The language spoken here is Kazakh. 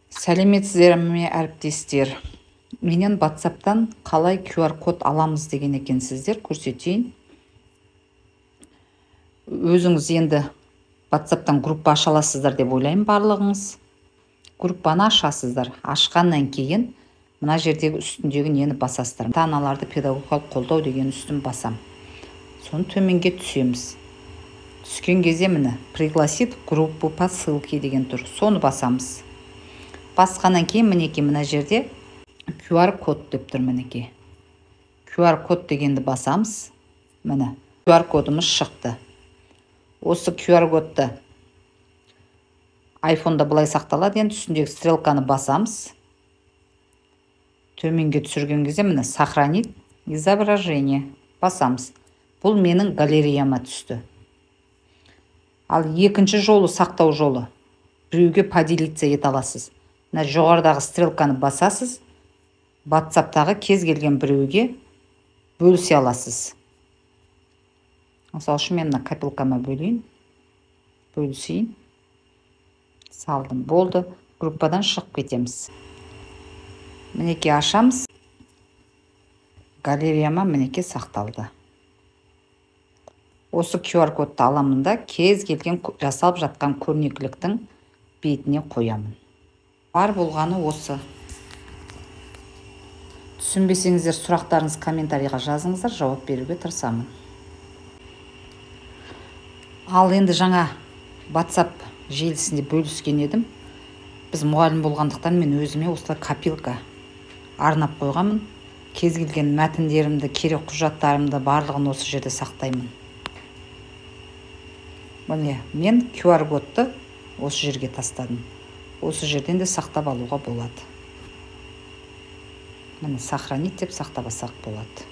Сәлеметсіздер ме, әріптестер? Менен WhatsApp'тан қалай QR код аламыз деген екенсіздер, көрсетейін. Өзіңіз енді WhatsApp'тан группа аша аласыздар деп ойлаймын барлығыңыз. Группаны ашасыздар. Ашқаннан кейін мына жердегі үстіндегі нені басасыздар. Ата-аналарды педагогикалық қолдау деген үстін басам. Соны төменге түсеміз. Түскен кезде, міне, «Пригласить в группу по ссылке» деген тұр. Соны басамыз. Басқаннан кейін, мінекей, мына жерде QR код деп тұр, мінекей. QR код дегенді басамыз. Міне, QR кодымыз шықты. Осы QR кодты айфонда былай сақталады. Енді үстіндегі стрелканы басамыз. Төменге түсірген кезде, міне, «Сохранить изображение» басамыз. Бұл менің галереяма түсті. Ал екінші жолы, сақтау жолы, біреуге поделиться ете аласыз. Мына жоғарыдағы стрелканы басасыз, WhatsAppтағы кез келген біреуге бөлісе аласыз. Мысалы үшін, мен мына копилкама бөлейін, бөлісейін. Салдым, болды. Группадан шығып кетеміз. Мінекей, ашамыз галереяма, мінекей, сақталды. Осы QR кодты аламын да, кез келген жасалып жатқан көрнекіліктің бетіне қоямын. Бар болғаны осы. Түсінбесеңіздер, сұрақтарыңыз комментарийға жазыңыздар, жауап беруге тырысамын. Ал енді жаңа WhatsApp желісінде бөліскен едім. Біз мұғалім болғандықтан, мен өзіме осылай копилка арнап қойғанмын. Кез келген мәтіндерімді, керек құжаттарымды, барлығын осы жерде сақтаймын. Міне, мен QR кодты осы жерге тастадым. Осы жерден де сақтап алуға болады. Міне, «Сохранить» деп сақтап алсақ болады.